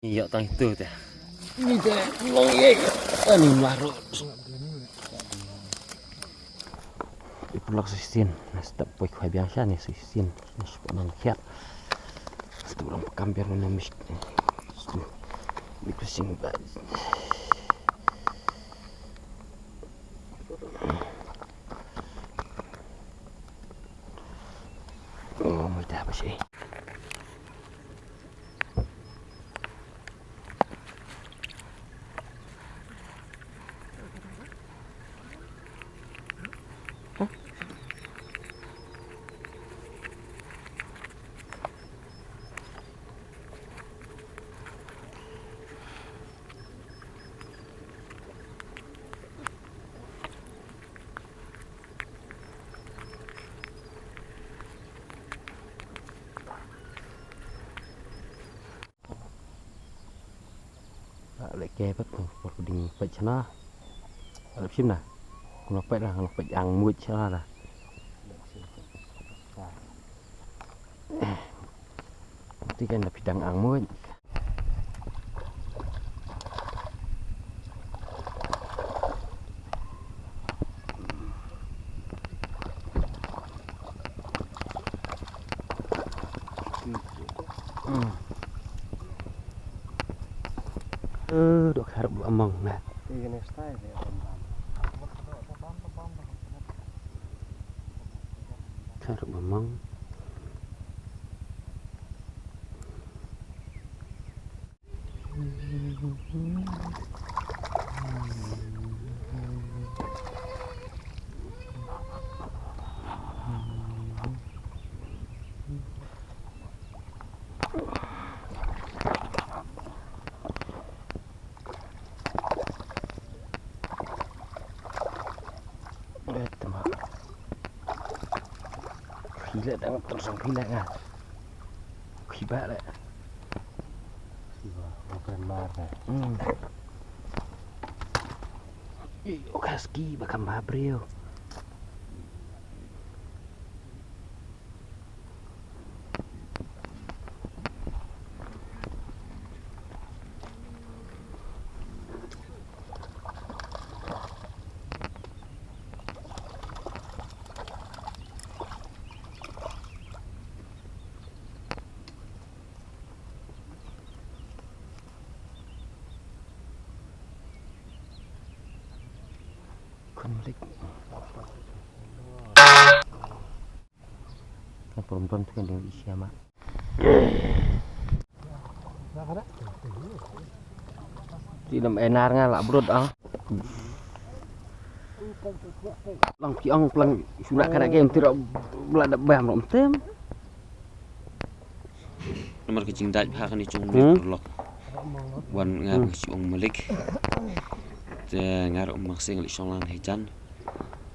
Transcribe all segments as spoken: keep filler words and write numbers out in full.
Ïa tang itu te. Ni te long ye. Ani maru. Ipulak sisin. Nastap poi khwai biang sha ni sisin. Nastap nang khiat. Nastap lang pakam biang na mis. Nastap. Ni kusing ba. Oh, mudah apa sih? Leh ke pat ko por ding peit shana. Alap shim na. Kuno peit la, kuno peit ang muid shana la. Ti kan da pidang ang muid. Ơ, dok harap dok amang na. Harap amang. Eh, tama. Khi leh dang tang song khi leh nga. Khi ba leh. Khi ba, ba kan mar leh. Hmm. Ih, oka ski ba kan mar briew. Khun malik. Kan prom don tu kan ding isi ama. Ti nam enar nga la brut ah. Lang ki ong plang sula kada kem ti ro bla da bam rom tem. Namar ka jingdait bha kane jong me paralok. Wan nga ba ka jong malik. Te nga ruh makseng li shong lang hei jan.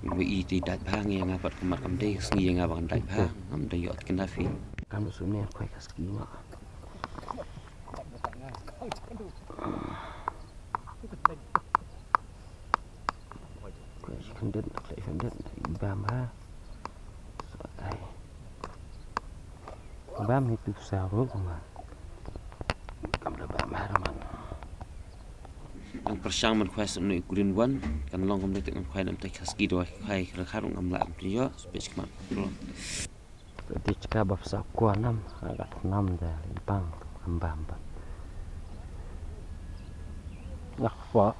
Ba i te dait bha ngi nga pat ka mat kam dei sngi nga ba kan dait bha. Ngam dei ïoh kena phi. Kam sum ne khoi ka ski ma. Khoi khyndiat, khoi khyndiat, bam ha. Ai. Bam hi tu sa ro ma. Kam da bam ha man. Ang pyrshang man khoi sa nu green one, kan long kam dei te ngan khoi nam te khaski do khoi khar khar ngam la am tu yo, space kam. Ti chka ba sa kwa nam, ha ka nam da bang, am bam ba. Nak fa.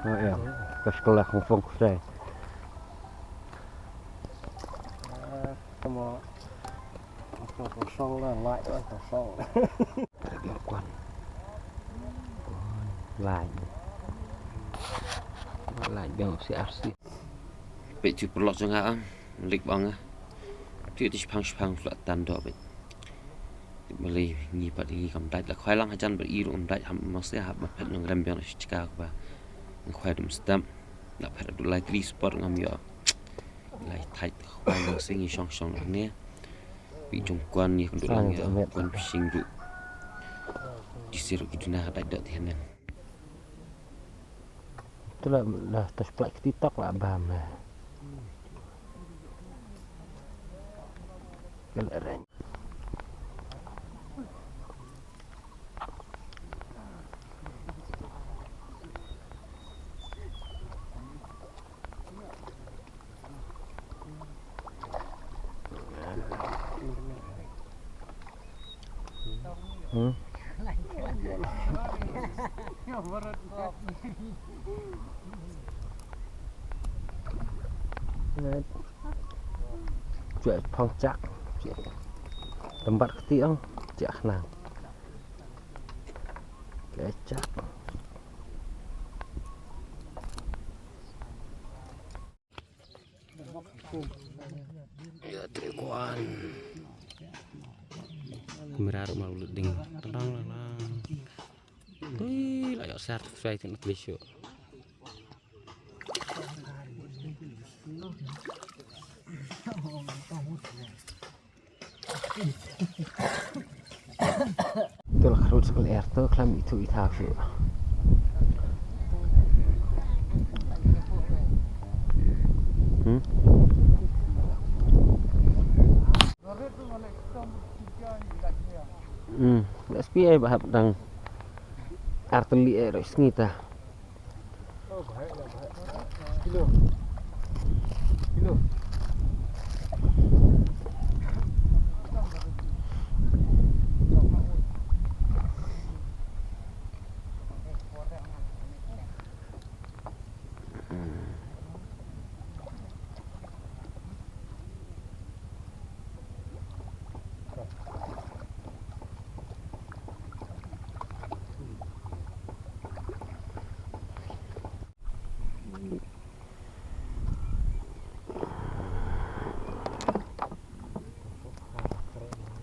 Oh ya, ka sekolah kung fong kusai. Kamu kosong lah, like lah kosong. Kwan. Lai. Lai biang C R C. Peit tu paralok jong nga ang. Lik bang ah. Tu tu shipang shipang flak tan do peit. Balei ngi pat ngi kam dait la khwai lang hajan ba i ruh kam dait ham mas ya hap ma phet nong rem biang shika ba. Ngi khwai dum stam. La phet du lai tri sport ngam yo. Lai thait khwai nong sing ngi shong shong ne. Pi jong kwan ni kwan dulang ya, kwan fishing du. Di sir ki duna ka dait dot hanen. Tu la, la tas plak ki TikTok la bam la. Kala reng. Hmm. Jua phong jak. Tempat ketiang jak nang. Kecak. Ya, tengkuan. Kamera ruh ma u lut ding. Tendang lang lang. Tui la yok sar, sai tin at lisyo. Tul khrut skul er tu klam itu ita shu. Hmm. Hmm. S P I bahap dang arteli er sngita.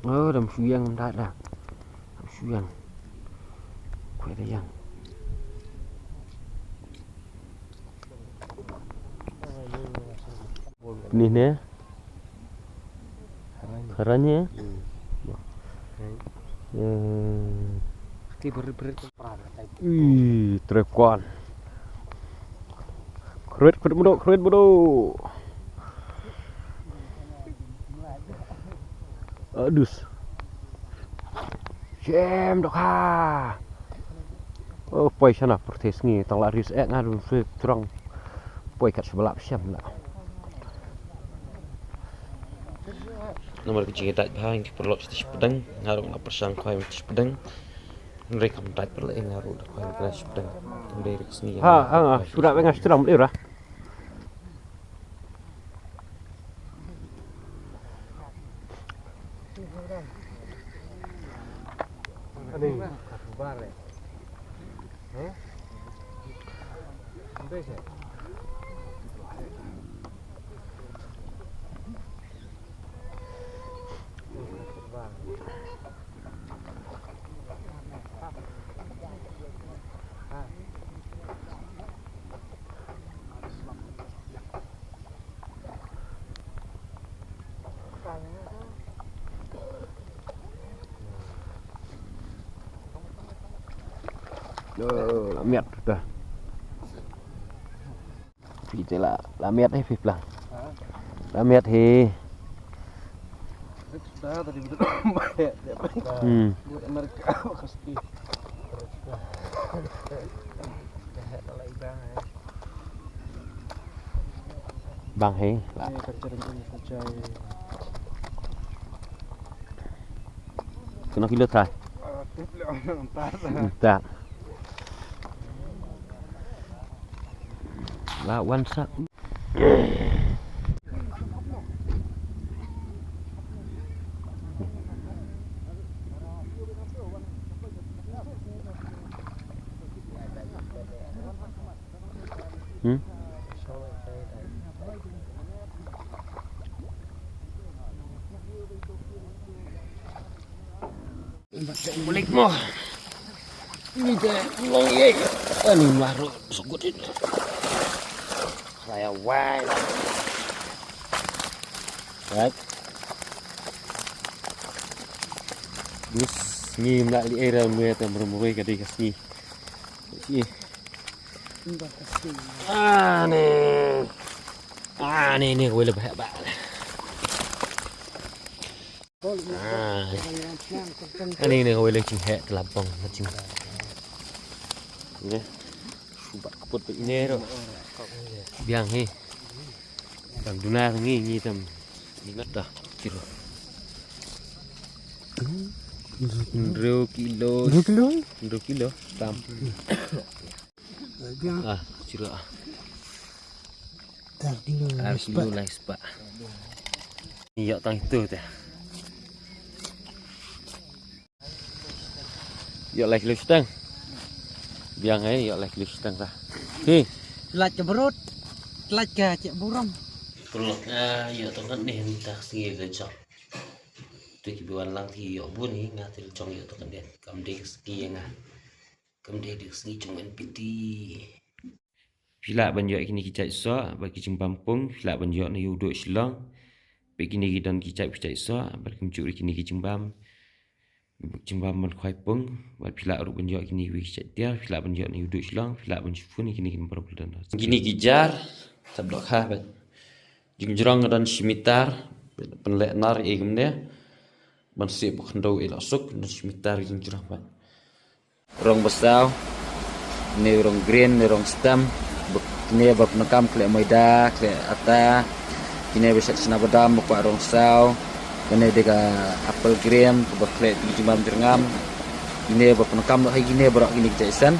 Oh, dam suyang da da. Dam suyang. Kue da yang. Ni ne. Haranya. Ih, trekwan. Kret, kret mudo, kret mudo. Adus. Jem dok ha. Oh, poi sana pertes ngi tang la ris ek ngar se trong. Poi kat sebelah siam la. Namar ki jingïatai bha ki paralok sha shipdeng, nga ruh nga pyrshang khwai mynta shipdeng. Hynrei kam tait paralok nga ruh da khwai mynta shipdeng. Hynrei rek sngi. Ha ha ha, suda ba nga shitram lira. Ani. Yo, la miat dah. Phi te la, la miat hi phi plang. La miat hi. Hmm. Bang hi la. Kena kilo try. Tak. La wan sa. Hmm? Mulik mo. Ini te long ye. Ani maru sukut ini. Raya wai. Right. Dus ni mla li era mwe ta mrumwe ka dei ka sngi. Ani. Ani ni wele ba ba. Ah. Ani ni wele ching he telapong ching. Ni. Subat keput pe ini ro. Biang hi. Tam duna ngi ngi tam. Ni mat dah kiro. Hynriew kilo. Hynriew kilo? Hynriew kilo. Tam. Ah, siro. Ar kilo. Ar kilo lai spah. Ïoh tang itu te. Ïoh lai kilo shiteng. Biang ai ïoh lai kilo shiteng ta. Hi. Telat ka brut. Telat ka cek burom. Pulak nga ïoh tang kan deh minta sngi ka jong. Tu ki biwan lang ti ïoh bun hi nga ti jong ïoh tang kan deh. Kam deh sngi nga. Kam deh deh sngi jong N P T. Phi lah ban ïoh kine ki jait soh bad ki jingbam pung, phi lah ban ïoh na ïa u duh Shillong. Bad kine ki don ki jait ki jait soh bad kumjuh ruh kine ki jingbam. Jingbam ban khwai pung bad phi lah ruh ban ïoh kine ki jait tiar, phi lah ban ïoh na ïa u duh Shillong, phi lah ban shu phone ïa kine ki number ba la don. Kine ki jar, tab dok ha bad. Jingjrong ka don shi mitar, pynleh nar ïa kumne. Ban sih ba khyndew ïa la suk, don shi mitar jingjrong bad. Rong ba saw, ne rong green, ne rong stem, ba, ne ba pyndonkam khleh maida, khleh ata, kine ba shet sna badam, ba kwah rong saw, kane de ka apple green, ba khleh jingbam jyrngam, kine ba pyndonkam noh hai kine baroh kine ki jait sen.